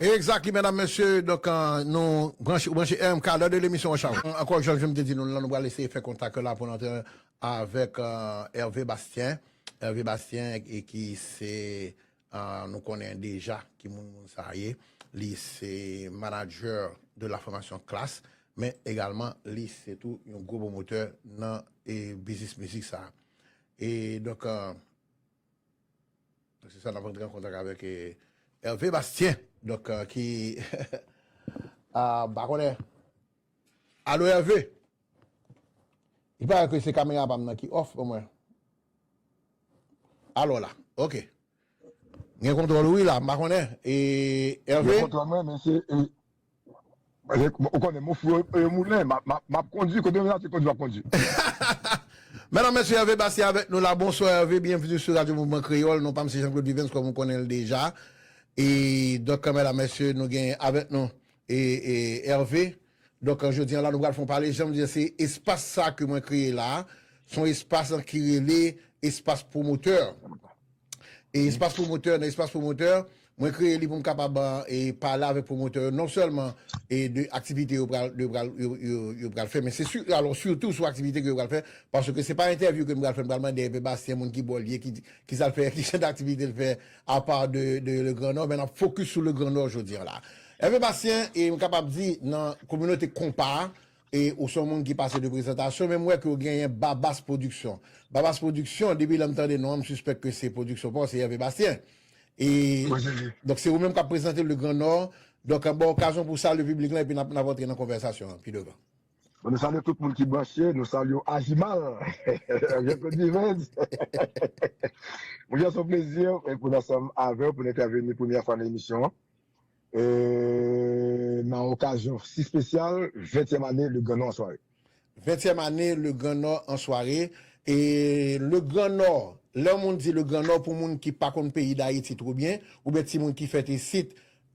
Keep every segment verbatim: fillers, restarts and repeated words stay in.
Exactly, medam, mesye. Donk, euh, nou branche, ou branche R M K, lè de lemisyon Rush Hour. Ankò, jan m te di nou, la, nou pral eseye fè kontak la pou n antre avèk, euh, Hervé Bastien. Hervé Bastien, e ki se, euh, nou konnen deja ki moun, moun sa ye. Li se manager de la formation Class, men egalman, li se tou yon gwo pwomotè nan, e, biznis mizik sa. E donk, euh, se sa, n ap rantre an kontak avèk, e, Hervé Bastien. Donk, euh, ki, ah, m pa konnen. Alo, Hervé? Il paraît que se kamera pa m nan ki off pou mwen. Alò la, ok. Gen kontwòl ou wi la, m pa konnen. E, Hervé? Gen kontwòl mwen, men se, e, ou konnen, mon fou e moulen, m ap, m ap, m ap kondwi, kote m la, se kondwi, m ap kondwi. Medam, mesye, Hervé Bastien avèk nou la. Bonswa, Hervé, byenveni sou Radio Mouvement Créole. Non pa m se Jean-Claude Vivens, kòm ou konnen l deja. E donk, medam, mesye, nou gen avèk nou e, e, Hervé. Donk, jodi a la, nou pral fè yon pale. Jan m di, se espas sa ke mwen kreye la. Se yon espas ki rele espas pwomotè. E espas pwomotè, nan espas pwomotè, mwen kreye li pou m kapab, e, pale avèk pwomotè yo, non sèlman, e, de aktivite yo pral, yo pral, yo, yo, yo pral fè, men se si, alò, sitou sou aktivite ke yo pral fè, paske se pa entèvyou ke m pral fè, m pral mande Hervé Bastien, moun ki bò l ye, ki, ki sa l fè, ki jan d aktivite l fè, apa de, de Le Grand Nord, men n ap fokis sou Le Grand Nord jodi a la. Hervé Bastien, e m kapab di, nan kominote konpa a, e ou se yon moun ki pase de prezantasyon, men m wè ke w genyen Babas Production. Babas Production, depi lè m tande non an, m sispèk ke se pwodiksyon pa w, se Hervé Bastien. E, donk, se ou menm k ap prezante Le Grand Nord. Donk, an ba w okazyon pou w salye piblik la, epi n ap, n ap antre nan konvèsasyon an pi devan. Bon, nou salye tout moun ki branche, nou salye Ajimal, Jean-Claude Vivens. Monchè, se yon plezi, e, pou n ansanm avè w, pou n entèveni premyè fwa nan emisyon an. E, nan okazyon si espesyal, ventyèm ane Le Grand Nord an sware. Ventyèm ane Le Grand Nord an sware. E Le Grand Nord, lè yon moun di Le Grand Nord, pou moun ki pa konn peyi Dayiti twò byen, oubyen timoun ki fèt isit,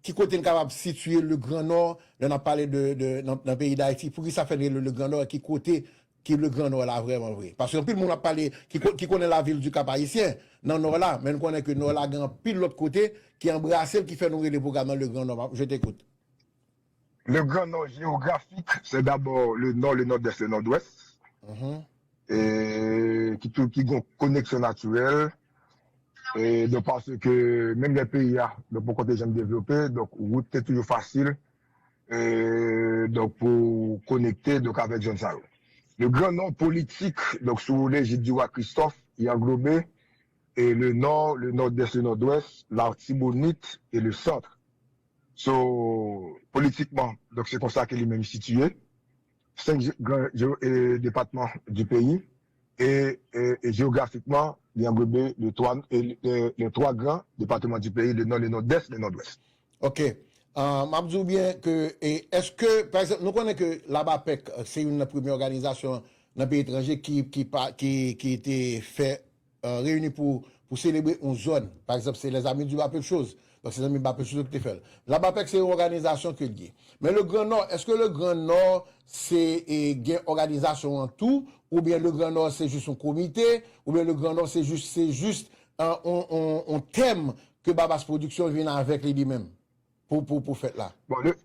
ki kote n kapab sitiye Le Grand Nord, lè n ap pale de, de, nan, nan peyi Dayiti, poukisa fè n rele Le Grand Nord, ki kote ki Le Grand Nord la vrèman vre? Paske anpil moun ap pale, ki ko-, ki konnen lavil di Kap Ayisyen, nan Nò la, men n konnen ke Nò la gen anpil lòt kote ki anbrase l, ki fè nou rele pwogram nan Le Grand Nord. Je t'écoute. Le Grand Nord géographique, c'est d'abord le nord, le nord-est, le nord-ouest, e ki tou, ki gon koneksyon natirèl, e donk, paske menm lè peyi a, donk, poko te janm devlope, donk, wout te toujou fasil, e donk, pou konekte, donk, avèk zòn sa yo. Le Grand Nord politik, donk, sou lejid di wa Kristòf, li anglobe, e le nò, le nòdès, le nòdwès, Latibonit e le sant. So, politikman, donk, se konsa ke li menm sitiye. Senk je-, gran je-, e, depatman di peyi. E, e, e jeografikman, li anglobe le twa, e, le, le twa gran depatman di peyi, le nò, le nòdès, le nòdwès. Ok. Ah, m ap di w byen ke, e, èske, pa egzanp, nou konnen ke Labapèk, eh, se youn nan premye òganizasyon nan peyi etranje ki, ki pa, ki, ki te fè, eh, reyini pou, pou selebre yon zòn. Pa egzanp, se Les Amis du Bapelchoz. Donk, se zanmi Bapelchoz yo ki te fè l. Labapèk se yon òganizasyon ke l ye. Men Le Grand Nord, èske Le Grand Nord se, e, gen òganizasyon an tou, oubyen Le Grand Nord se jis yon komite, oubyen Le Grand Nord se jis, se jis, eh, on, on, on tèm ke Babas Production vin avèk li, li menm, pou, pou, pou fèt la? Bon, le,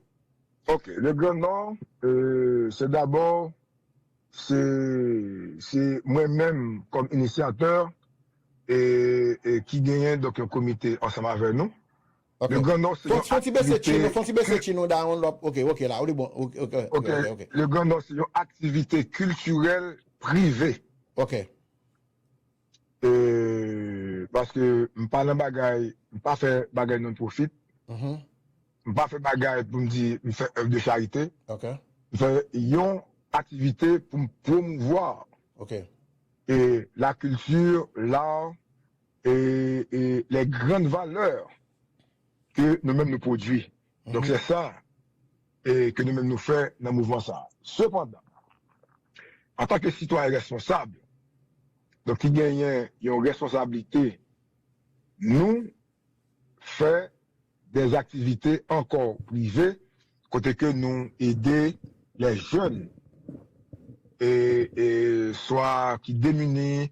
ok, Le Grand Nord, euh, c'est d'abord, se, se mwen menm kòm inisyatè, e, e ki genyen, donk, yon komite ansanm avè nou. Ok. Le Grand Nord, se yon, fè yon ti bese aktivite tchino, fè yon ti bese tchino, da yon lòp. Ok, ok, la, ou li bon. Ok, ok, ok, ok, ok. Le Grand Nord, se yon aktivite kiltirèl prive. Ok. E, paske m pa nan bagay, m pa fè bagay non-profit. Mhm. M pa fè bagay pou m di m fè œuvre de charité. Ok. M fè yon aktivite pou m pwomouvwa, ok, e, la culture, l'art, e, e les grandes valeurs ke nou menm nou pwodui. Donk, mhm, se sa, e, ke nou menm nou fè nan mouvman sa a. Sepandan, antanke sitwayen responsab, donk, ki genyen yon responsablite, nou fè des activités encore privées, kote ke nou ede les jeunes, e, e swa ki demini,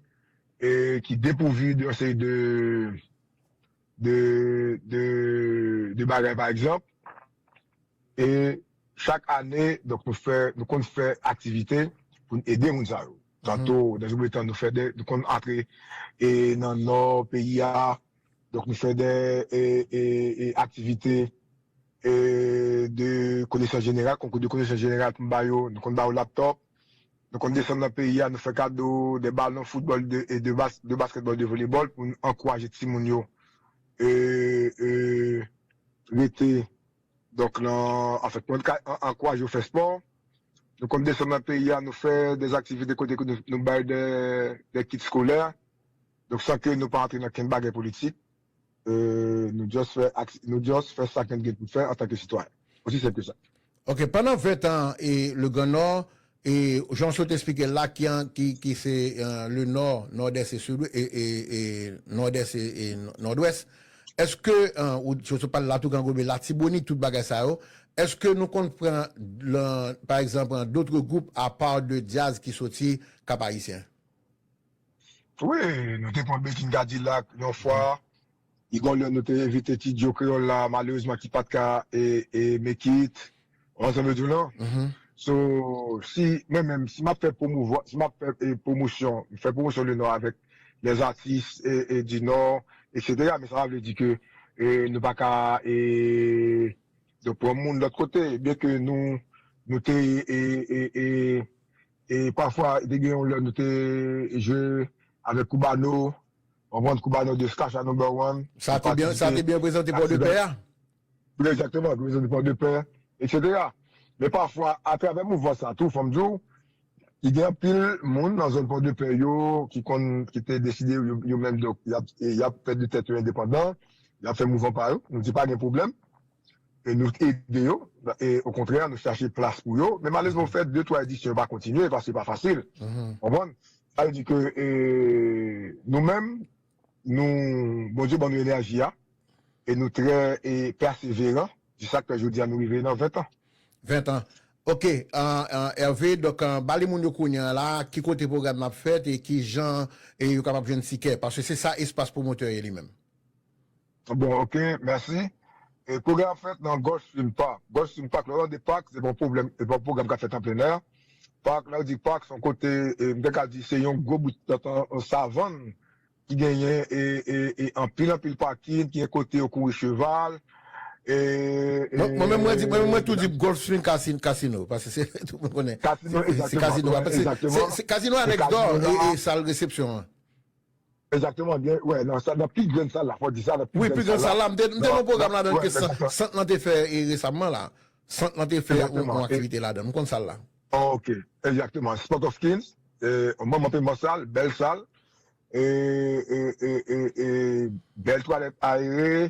e ki depouvi de yon seri de, de, de, de bagay, pa egzanp, E chak ane, donk, nou fè, nou konn fè aktivite pou n ede moun sa yo. Tanto, nan yon premye tan, nou fè de, nou konn antre e nan nò peyi a. Donk, nou fè de e, e, e aktivite e de konesans jeneral, konkou de konesans jeneral pou n ba yo. Nou konn ba yo laptòp. Nou konn desann nan peyi a, nou fè kado de balon foutbòl de, e de, bas, de baskètbòl, de volebòl pou n ankouraje timoun yo e, e rete, donk, nan, anfèt, pou n ka an- ankouraje yo fè spò. Nou konn desann nan peyi a, nou fè de aktivite kote ke nou, nou bay de, de kit skolè. Donk, san ke nou pa antre nan kenn bagay politik, e, nou just fè, ak- nou just fè sa ke n gen pou fè antanke sitwayen. Osi senp ke sa. Ok, pandan ven tan e Le Grand Nord, e jan w sot eksplike la ki, an- ki, ki se e, le nò, nòdès e sid, e, e, e nòdès e, e nòdwès, èske, e, ou, ou sot pale Latougan, Gobe, Latibonit, tout bagay sa yo, èske nou konn pran, lan- pa egzanp, an dotre gwoup apa de djaz ki soti Kap Ayisyen? Wi, nou te pran Bekin Kadilak yon fwa. Li gon lè nou te envite Ti Djo Kreyòl la, malerezman ki pa t ka e, e make it. Ou konprann sa m vle di w lan? So, si mwen menm, si m ap fè pwomouvwa, si m ap fè e, pwomosyon, m fè pwomosyon le Nò avèk lèzatis e, e, di Nò, etsetera. Men sa pa vle di ke e, nou pa ka e, donk, pran moun lòt kote, byen ke nou, nou te e, e, e, e pafwa, te gen yon lè nou te jwe avèk Koubano, w konprann, Koubano de Skacha number one. Sa te byen, sa te byen prezante Pòdepè a? Egzakteman, prezante Pòdepè, etsetera. Men pafwa, atravè mouvman sa tou, fò m di w, li gen anpil moun nan zòn Pòdepè yo ki konn, ki te deside yo, yo menm, donk, y ap, y ap fè de tèt yo endepandan, y ap fè mouvman pa yo, nou di pa gen pwoblèm. E nou ede yo, e okontrè, nou chache plas pou yo. Men malerezman, ou fè de, twa edisyon, yo pa kontinye, paske se pa fasil. Konprann? Sa vle di ke e, nou menm, nou, Bondye ban nou enèji a, e nou trè e, pèseveran, se sa k fè jodi a nou rive nan ven tan. Ven tan. Ok, e, e, Hervé, donk, e, ba li moun yo kounye a la, ki kote pwogram nan ap fèt e ki jan e yo kapab jwenn tikè, paske se sa espas pwomotè ye li menm. Bon, ok, mèsi. E pwogram ap fèt nan Gulfstream Park. Gulfstream Park, lè w tande park, se pa yon pwoblèm, se pa yon pwogram k ap fèt an plen è. Park, lè w di park, se yon kote, e, m te ka di se yon gwo bout, yon savann ki genyen e, e, e anpil, anpil pakin, ki gen kote yo kouri cheval. E, e, Mwen, mwen menm, mwen di, mwen menm, mwen tou di Gulfstream Casino, Casino, paske se, tout moun konnen. Casino, se, se egzakteman, Casino, wè, paske se, egzakteman. Se, se Casino Alex D'Or, Casino e, e sal resepsyon an. Egzakteman, gen, wè, nan sa, nan pi grenn sal la, fò di sa, nan pi Wi, grenn pi grenn sal la. Sal la, m te, m te nan yon pwogram ladan ke sant, sant lan te fè e, resaman la. Sant lan te fè yon, yon aktivite ladan. M konn sal la. Ok, egzakteman. Sport of Kings, e, manman peman sal, bèl sal, e, e, e, e, e bèl twalèt ayere,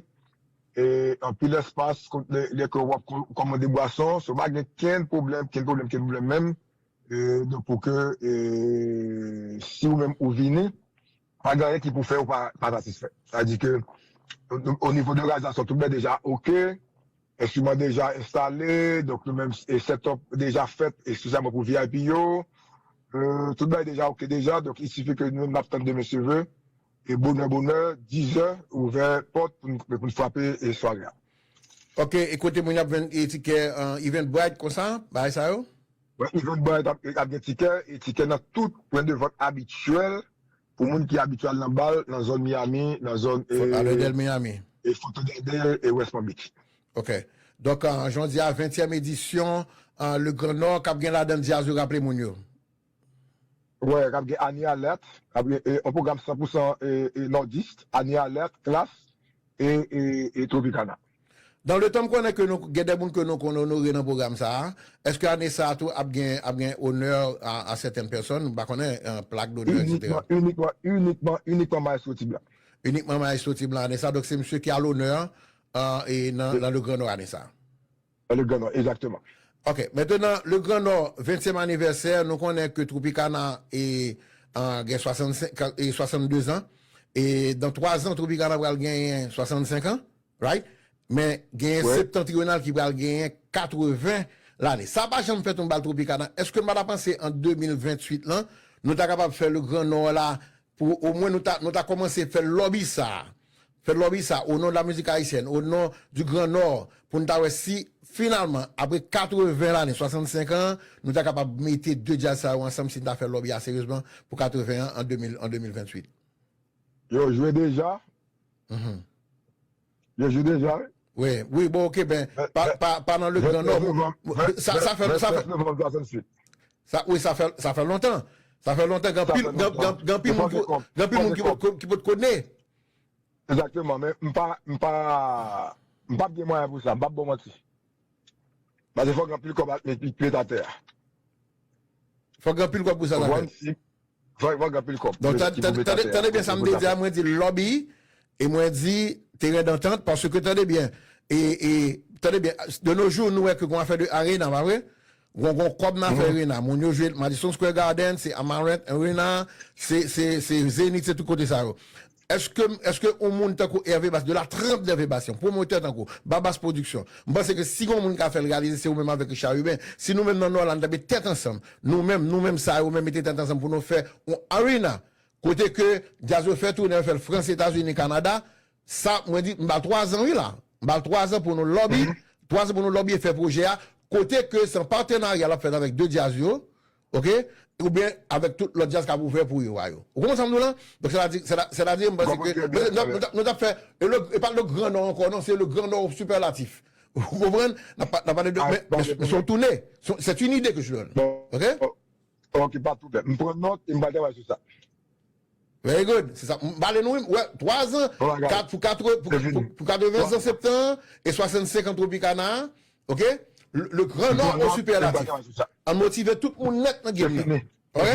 e anpil espas, lè, lè ke w ap ko- kòmande bwason, so pa gen kenn pwoblèm, kenn pwoblèm, kenn pwoblèm menm. E, donk, pou ke, e, si ou menm ou vini, pa gen anyen ki pou fè ou pa, pa satisfè. Sa di ke, o, o nivo de reyalizasyon, tout bagay deja ok, enstriman deja enstale, donk nou menm, e, setup deja fèt, espesyalman pou V I P yo. E, tout bagay deja ok deja, donk il suffit ke nou menm n ap tann demen seve, e bonè, bonè, dizè, ouvè pòt pou n, pou n frape, e, sware a. Ok, e kote moun y ap vann e tikè, e, Eventbrite konsa, bagay sa yo? Wè, Eventbrite ap, ap gen tikè, e tikè nan tout pwen de vant abityèl pou moun ki abitye al nan bal, nan zòn Miami, nan zòn, e, Fort Lauderdale, Miami. E Fort Lauderdale, e West Palm Beach. Ok. Donk, e, jan w di a, ventyèm edisyon, e, Le Grand Nord, k ap gen ladan djaz yo, raple moun yo. Wè, k ap gen Anie Alerte, k ap gen, e, yon pwogram san pou san, e, e, nòdis, Anie Alerte, Klass, e, e, e Tropicana. Dans le temps, m konnen ke nou, gen de moun ke nou konn onore nan pwogram sa a. Èske ane sa a tou ap gen, ap gen onè a, a sètèn pèsòn, m pa konnen, e, plak donè, etsetera? Inikman, inikman, inikman, inikman Maestro Ti Blan. Inikman Maestro Ti Blan ane sa a. Donk, se misye ki a lonè, e, e nan, nan Le Grand Nord ane sa a. Le Grand Nord, egzakteman. Ok, mentenan, Le Grand Nord, ventyèm anivèsè, nou konnen ke Tropicana e, e, gen swasannsenk, e, swasanndezan. E dan twazan, Tropicana pral genyen swasannsenk an, right? Men genyen Septentrional ki pral genyen katreven lane. Sa pa janm fèt yon bal Tropicana. Èske nou pa ta panse an de mil venntuit lan, nou ta kapab fè Le Grand Nord la, pou omwen nou ta, nou ta kòmanse fè lòbi sa a? fè lòbi sa, o non de la mizik ayisyèn, o non du Grand Nord, pou n ta wè si, finalman, apre katreven lane, swasannsenk an, nou ta kapab mete de djaz sa yo ansanm si n ta fè lòbi a seryezman pou katreven an an de mil, an de mil venntuit. Yo jwe deja. Yo jwe deja, wi. Wi, wi, bon, ok, ben, pa, pa, pa nan le Grand Nord. Sa, sa fè, sa fè, sa, wi, sa fè, sa fè lontan. Sa fè lontan, gen anpil, gen, gen, gen anpil moun ki, gen anpil moun ki pot, ki pot konnen. Egzakteman, men m pa, m pa, m p ap gen mwayen pou sa, m p ap ba w manti. Paske fòk gen anpil kòb ak met, met atè a. Fòk gen anpil kòb pou sa, sa fè. Fòk, fòk gen anpil kòb. Donk, tande, tande, tande byen sa m te di a, mwen di lòbi, e mwen di teren dantant, paske tande byen, e, e, tande byen, de nos jours, nou wè ke gon afè de arena, pa vre? Gon, gon kòb nan afè arena. Moun yo jwe Madison Square Garden, se Amarant Arena, se, se, se Zenith, se tout kote sa yo. Èske, èske yon moun tankou Hervé Bastien, de la trempe d'Hervé Bastien, pwomotè tankou Babas Production, m panse ke si gon moun ka fè l reyalize, se ou menm avèk Richard Hubin. Si nou menm nan Nò la, nou ta met tèt ansanm, nou menm, nou menm sa yo, menm mete tèt ansanm pou nou fè yon arena, kote ke djaz yo fè tounen, yo fè l Frans, Etazini, Kanada, sa, mwen di, m ba l twa zan, wi, la. M ba l twa zan pou nou lòbi, twa zan pou nou lòbi e fè pwojè a, kote ke se yon patenarya l ap fèt avèk de djaz yo, ok? Oubyen avèk tout lòt djaz k ap ouvè pou yo a yo. Ou konprann sa m di w lan? Donk, sètadi, sètadi, m panse ke nou t ap fè, e pa le Grand Nord ankò, non, se le Grand Nord superlatif. Ou konprann? N ap pale de, men se yon toune. C'est une idée que je donne. Ok? Ok, pa de pwoblèm. M pran nòt e m pral travay sou sa. Very good. Se sa. M pale nou, wi, twa zan, kat, pou katreven zan Septan e swasannsenk an Tropicana, ok? Le, le Grand Nord au superlatif. Ann motive tout moun nèt nan game nan. Ok?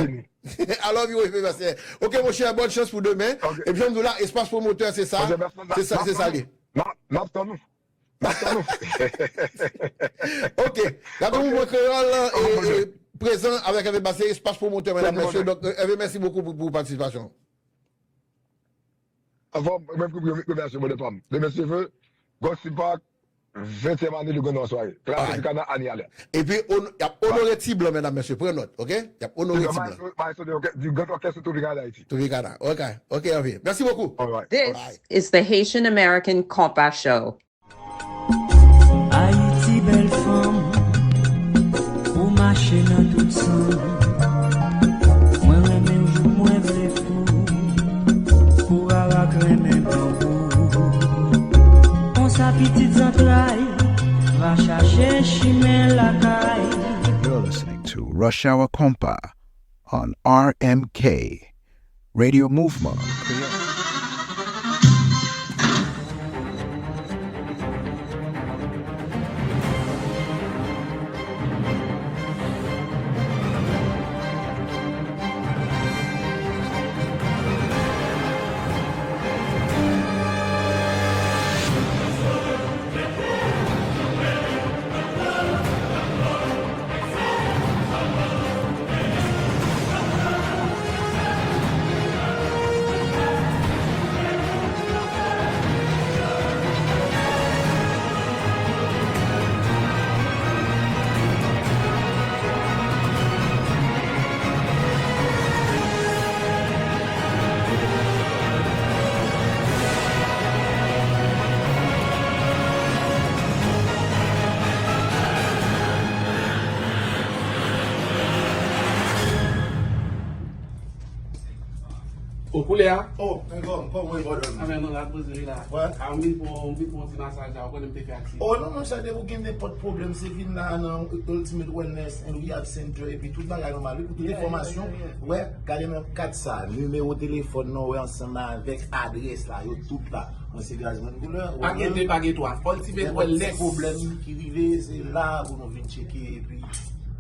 I love you, Hervé Bastien. Ok, monchè, bòn chans pou demen. Epi jan m di w la, espas pwomotè, se sa. Se sa, se sa li. M ap tann ou. M ap tann ou. Ok. Radyo Mouvman Kreyòl prezan avèk Hervé Bastien, espas pwomotè, medam, mesye. Donk, Hervé, mèsi bokou pou, pou patisipasyon. Anfòm, mwen menm ki pou remèsye mwen de pa m. Demen si Dye vle, Gòs Sipak, ventyèm ane de Grand Nord Soirée. Travèse Tropicana, Annie Alerte. Epi, y ap onore Ti Blan, medam, mesye. Pran nòt, ok? Y ap onore Ti Blan. Maestro du Grand Orchestre Tropicana d'Haïti. Tropicana, ok. Ok, Hervé. Mèsi bokou. Alright. This is the Haitian American Compa Show. Ayiti bèl fanm, ou mache nan tout san. Mwen renmen w jouk mwen vle fou, kou arak renmen tanbou. Konsa pitit zantray va chache chimen lakay. You're listening to Rush Hour Compa on R M K Radio Mouvement Creole. O koulè a? O, men kòm, kòm ou ye brother? Anben nou la poze wi la. Wè. A m vin pran, m vin pran yon ti masaj la, ou konnen m te fè aksidan. O non monchè, depi w gen nenpòt pwoblèm, se vin la nan Ultimate Wellness and Rehab Center epi tout bagay nòmal wi, pou tout enfòmasyon. Wè, gade nan kat sa, nimewo telefòn nan wè ansanm avèk adrès la, yo tout la. Mwen se Gazman Koulè. Pa gen de, pa gen twa. Ultimate Wellness. Nenpòt ti pwoblèm ki rive, se la pou nou vin tcheke epi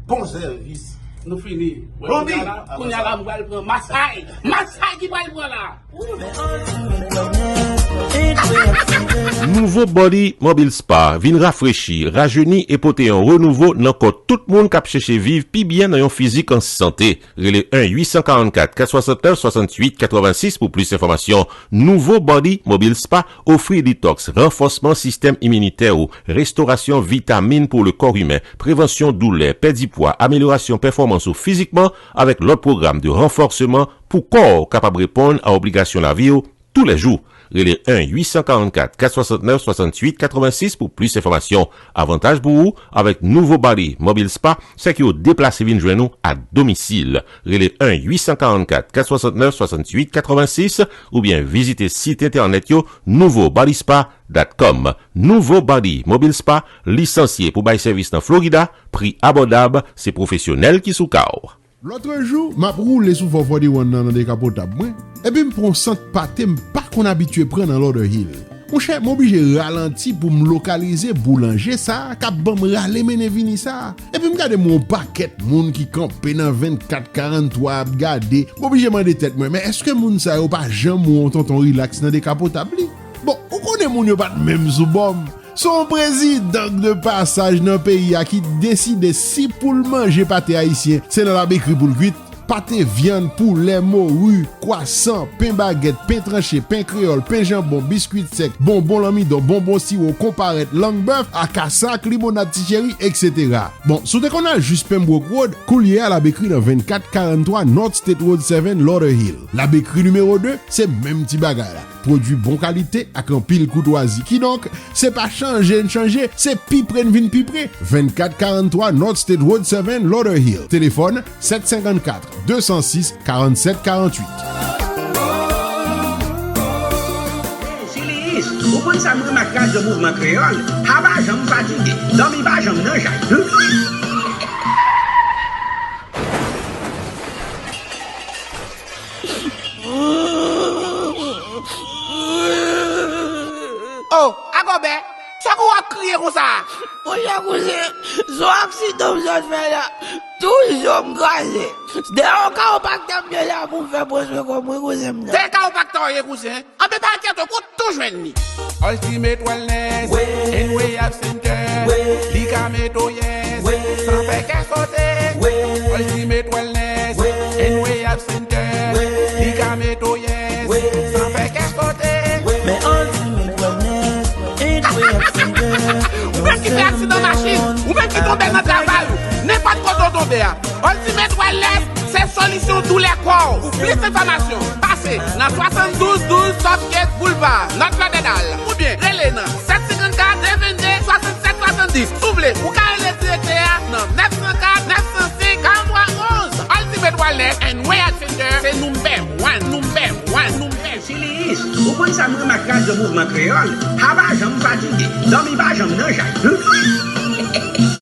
bon sèvis. Nou fini. Kounye a la, kounye a la m pral pran masay. Masay ki pral pran la. Nouvo Body Mobile Spa vin rafrechi, rajeni e pote yon renouvo nan kò tout moun k ap chèche viv pi byen nan yon fizik an sante. Rele en uit san karannkat kat swasantnèf swasanntuit katrevensis pou plis enfòmasyon. Nouvo Body Mobile Spa ofri detox, ranfòsman sistèm iminitè ou, restorasyon vitamin pou le corps humain, prevansyon doulè, pèdi pwa, amelyorasyon pèfòmans ou fizikman avèk lòt pwogram de ranfòsman pou kò w kapab reponn a obligasyon lavi w toulèjou. Rele un huit cent quarante-quatre, quatre cent soixante-neuf, soixante-huit quatre-vingt-six pou plis enfòmasyon. Avantaj pou ou, avèk Nouvo Body Mobile Spa, se ke yo deplase vin jwenn ou a domisil. Rele un huit cent quarante-quatre, quatre cent soixante-neuf, soixante-huit quatre-vingt-six oubyen vizite sit entènèt yo nouvo body spa dot com. Nouvo Body Mobile Spa, lisansye pou bay sèvis nan Florida, pri abòdab, se pwofesyonèl ki sou ka w. Lòt jou, m ap woule sou four forty-one nan, nan dekapotab mwen, epi m pran yon sant pate m pa konn abitye pran nan Lauderhill. Monchè, m oblije ralanti pou m lokalize boulanje sa a k ap ban m rale mennen vini sa a. Epi m gade m wè yon pakèt moun ki kanpe nan vennkat karannwa ap gade. M oblije mande tèt mwen, men èske moun sa yo pa janm wè yon tonton rilaks nan dekapotab li? Bon, ou konnen moun yo pa t menm sou bò m. Se yon prezidan k de pasaj nan peyi a ki deside si pou l manje pate ayisyen, se nan Labekri pou l kwit. Pate vyann, poulè, mori, kwasan, pen bagèt, pen tranche, pen kreyòl, pen janbon, biskwit sèk, bonbon lanmidon, bonbon siwo, konparèt, lang bèf, akasa ak limonad ti cheri, etsetera. Bon, si w te konn al jis Pembroke Road, koulye a Labekri nan vennkat karannwa North State Road seven, Lauderhill. Labekri nimewo de, se menm ti bagay la. Pwodui bon kalite ak anpil koutwazi. Kidonk, se pa chanje n chanje, se pi pre n vin pi pre. Vennkat karannwa North State Road seven, Lauderhill. Telefòn sèt senkannkat, de san sis, karannsèt karanntuit. Hey, Chiliyis, ou konn sa m renmen ak radyo Mouvman Kreyòl? Ha pa janm fatige, dòmi pa janm nan jay. Oh, Agòbè, sa k ou ap kriye konsa a? Monchè kouzen, se yon aksidan m sot fè la. Toujou m kraze. Dèyè yon kawopaktè m ye la pou m fè pran swen kò m wi kouzen m nan. Dèyè kawopaktè w ye kouzen? Anben pa enkyete w, ou tou jwenn li. Ultimate Wellness and Rehab Center. Li ka mete w yès san fè kè sote. Ultimate Wellness and Rehab Center. Li ka mete w yès san fè kè sote. Men Ultimate Wellness and Rehab Center. Ou menm ki fè aksidan machin, ou menm ki tonbe nan travay ou, nenpòt kote w tonbe a, Ultimate Wellness se solisyon doulè kò w. Pou plis enfòmasyon, pase nan swasanndouz douz Southgate Boulevard, North Lauderdale, oubyen rele nan sèt senkannkat, de venndez, swasannsèt swasanndis. Si w vle, ou ka rele direktè a nan nèf san kat, nèf san senk, karannntwa onz. Ultimate Wellness and Rehab Center, se number one, number one, number one. Chiliyis, ou konn sa m renmen ak radyo Mouvman Kreyòl? Ha pa janm fatige, dòmi pa janm nan jay.